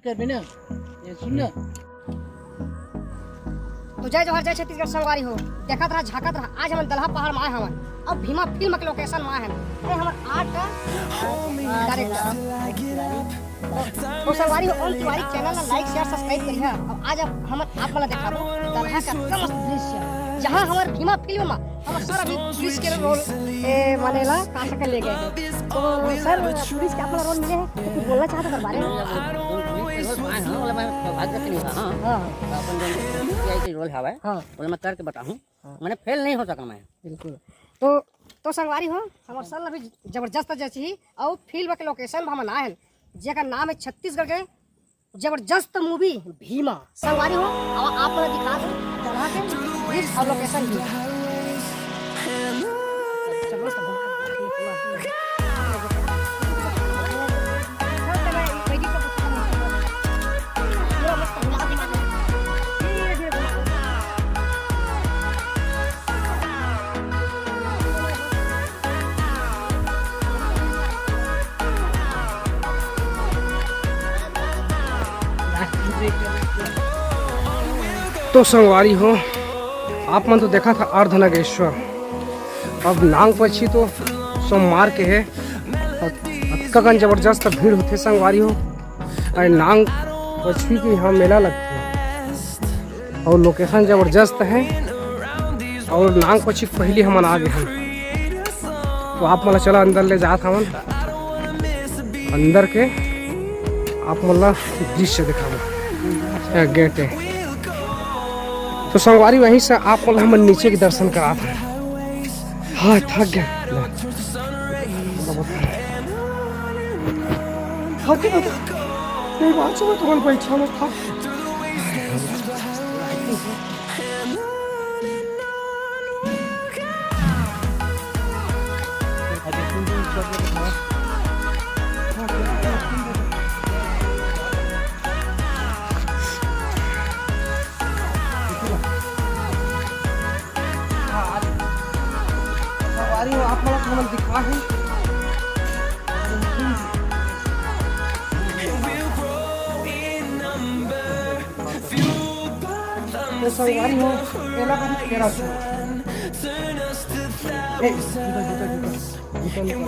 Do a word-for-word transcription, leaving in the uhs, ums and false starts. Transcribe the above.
करबे ना, ये सुन ना। तो जय जोहार, जय छत्तीसगढ़ संगवारी हो। देखत रहा, झांकत रहा, आज हमन दलहा पहाड़ म आए हवन। अब भीमा फिल्म के लोकेशन म आए हन। अरे, हमर आर्ट का, अ, डायरेक्टर। तो, तो संगवारी हो, ओम तिवारी चैनल ला लाइक, शेयर, सब्सक्राइब करिहा। अब आज अब हमन आप मन ला देखाबो दलहा का एकदम मस्त दृश्य, जहाँ हमर भीमा फिल्म म हमर सर अभी पुलिस के रोल, ए, माने ला का सकल ले गए हे। तो सर, पुलिस के आप मन ला रोल मिले हे, तो कुछ बोलना चाहत ओकर बारे म? रोल पाए हन, ओला मैं सौभाग्य से नहीं कहा, हाँ। हाँ, हाँ। तो अपन जो सीआई के रोल हवय, हाँ। ओला मैं करके बताहूँ। हाँ। मैंने फेल नहीं हो सका मैं। बिल्कुल। तो, तो संगवारी हो, हमर सर ला भी जबरदस्त जची ही, अउ फिल्म के लोकेशन भी हमन आए हन, जेकर नाम है छत्तीसगढ़ के जबरदस्त मूवी भीमा। संगवारी हो, अब आप मन ला दिखा दो, चढ़ा के दृश्य और लोकेशन भी। तो संगवारी हो, आप मन तो देखा था अर्धनागेश्वर, अब नांग पंचमी तो सोमवार के है, अतका कन जबरदस्त भीड़ होथे संगवारी हो। अरे नांग पंचमी के यहाँ मेला लगथे और लोकेशन जबरदस्त है। और नांग पंचमी पहली हमन आ गए हैं, तो आप मन ला चला अंदर ले जात हवन, अंदर के आप मन ला दृश्य दिखाबो। ये गेट है। तो संगवारी, वहीं से आप मन ला हमन नीचे के दर्शन करात हन। हाँ, थक गए। थक गए। नहीं, बात सुनो, तुम्हारे परीक्षा में थक संगवारी हो, आप मन ला हमन दिखा है। तो संगवारी हो, एला कभी केरा छू। ए, जूता, जूता, जूता। जूता निकाल।